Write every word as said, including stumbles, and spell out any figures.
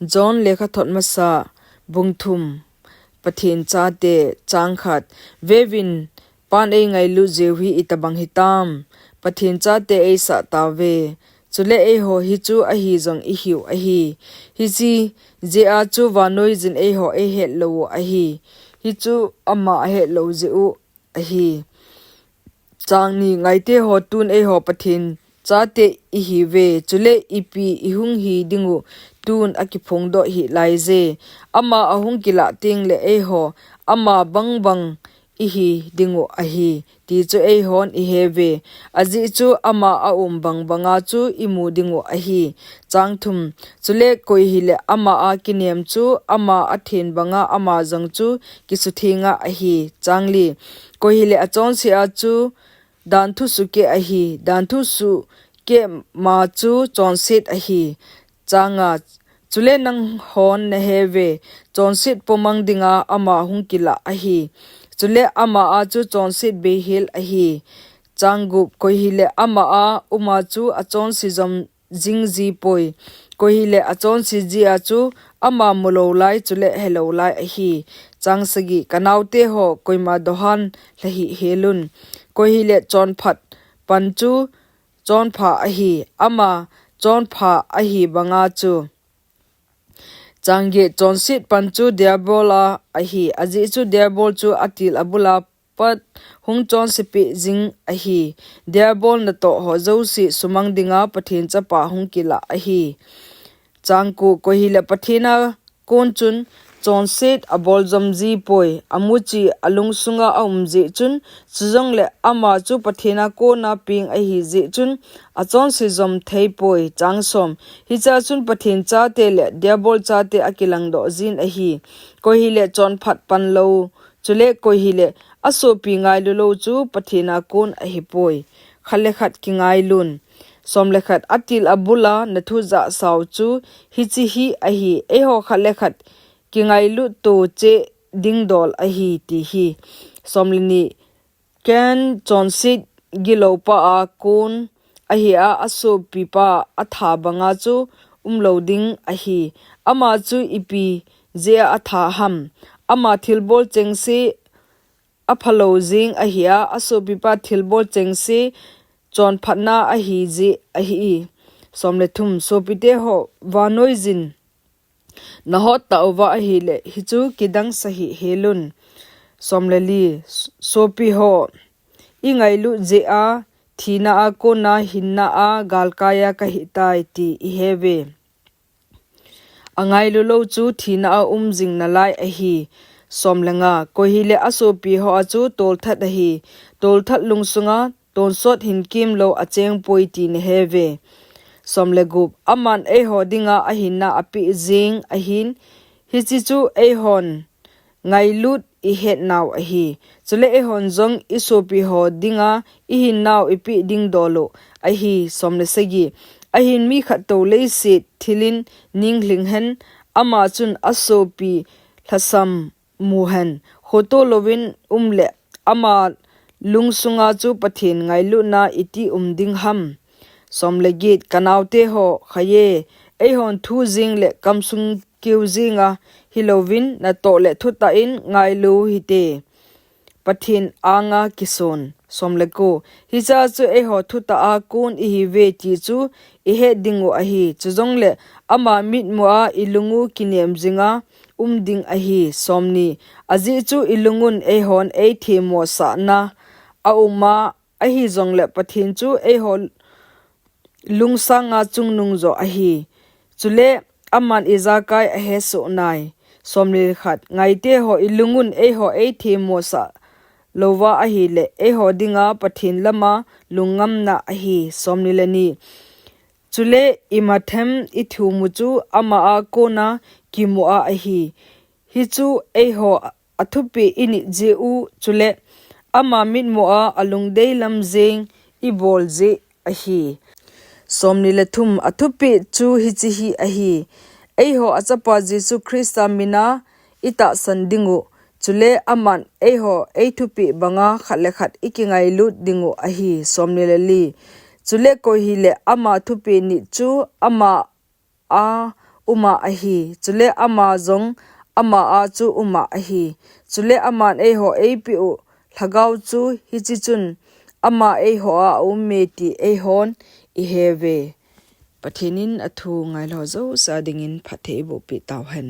John lekhathot masa, bung thum. Pathen chate, chang khat. Veuvin, Pan eingailut jeh u hi itobang hitam. Pathen chate eisah tauve. Chule eiho hichu ahi jong ihiu ahi. Hiche jeh a chu vannoi jin eiho eihet lou u ahi. Hichu ama ahet lou jeh u ahi. Chang ni. Ngaite ho, tun eiho Pathen chate ihiuve, chule ipi ihung hi dingu tun akiphongdoh hih laiye. Ama ahung kilah tengle eiho ama bangbang ihi dingu ahi, ti chu eihon iheuve. Ajeh chu ama aum bangbanga chu imu dingu ahi. Chang thum. Chule koi hile ama a kinem chu ama athen banga ama jong chu kisuthenga ahi. Chang li. Koi hile achonse a chu danthu sukeh ahi, danthu sukeh ma chu chonset ahi. Chang nga. Chule nanghon naheuve, chonset pomang dinga ama hung kilah ahi. Chule ama a chu chonset beihel ahi. Chang gup. Koi hile ama a uma chu achonse jom jing jipoi. Koi hile achonse jia chu ama mulou lai, chule helou lai ahi. Chang sagi. Kanaote ho, koima dohan lha hih helun. Koi hile chonphat pan chu chonpha ahi, ama chonpha ahi banga chu. Chang get. Chonset pan chu Diabol a ahi, ajeh chu Diabol chu atil abula pat hung chonsepeh jing ahi. Diabol natoh ho jouse sumang dinga Pathen chapa hung kilah ahi. Chang ko. Koi hile Pathen a kon chun chonset abol jom jipoi, amuchi alungsunga aum jeh chun, chujongle ama chu Pathen a kona peng ahi jeh chun achonse jom theipoi. Chang som. Hichea chun Pathen chate le Diabol chate akilangdoh jin ahi. Koi hile chonphat pan lou, chule koi hile asopi ngailu lou chu Pathen a kon ahipoi. Khat le khat kingailun. Som le khat. Atil abula nathu jahsau chu hiche hi ahi, eiho khat le khat kingailut to cheh dingdol ahi, ti hi. Som le ni. Ken chonset gilou pa a kon ahi a, asopipa atha banga chu umlou ding ahi. Ama chu ipi jeh a atha ham? Ama thilbol chengse aphalou jing ahi a, asopipa thilbol chengse chonphatna ahi jeh ahi. Som le thum. Sopite ho, vannoi jin nahot tauva ahile hichu kidang sah hih helun. Som le li. Sopi ho, ingailut jeh a thina a kona hinna a galkai a kahitai ti iheuve. Angailu lou chu thina a um jing nalai ahi. Som le nga. Koi hile asopi ho a chu tolthat ahi, tolthat lungsunga tonsot hinkemlou achengpoi ti naheuve. Som le gup. Aman eiho dinga ahinna apeh jing ahin, hiche chu eihon ngailut ihet nau ahi. Chule eihon jong isopi ho dinga ihinnau ipeh dingdol u ahi. Som le sagi. Ahin mi khat tou leiset thilin ninglhing hen, ama chun asopi lhasam mu hen, khoto louvin um le ama lungsunga chu Pathen ngailutna iti um ding ham? Som le get. Kanaote ho, khaye, eihon thu jing le kamsung keu jinga hilouvin natoh le thutah in ngailu hite. Pathen anga kison. Som le ko. Hichea chu eiho thutah a kon ihiuve ti chu ihet dingu ahi. Chujongle ama mitmu a ilungu kinem jinga um ding ahi. Som ni. Ajeh chu ilungun eihon eithemmo sahna aum a, ahijongle Pathen chu eiho lungsanga chungnung jo ahi. Chule aman ijakai ahesoh nai. Som le khat. Ngaite ho, ilungun eiho eithemmo sah louva ahile eiho dinga Pathen lama lungngamna ahi. Som ni le ni. Chule imathem ithumu chu ama a kona kimu a ahi. Hichu eiho athupeh init jeh u, chule ama mitmu a alungdei lam jeng ibol jeh ahi. Som ni le thum. Athupeh chu hiche hi ahi. Eiho achapa Jesu Christa mina itahsan dingu, chule aman eiho eithupeh banga khat le khat ikingailut dingu ahi. Som ni le li. Chule koi hile ama thupeh nit chu ama a uma ahi. Chule ama jong ama a chu uma ahi. Chule aman eiho eipeh u Lhagao chu hiche chun ama eiho a aume ti eihon ihe uve. Pathen in athu ngailou jouse dingin phatthei eiboh peh tauhen.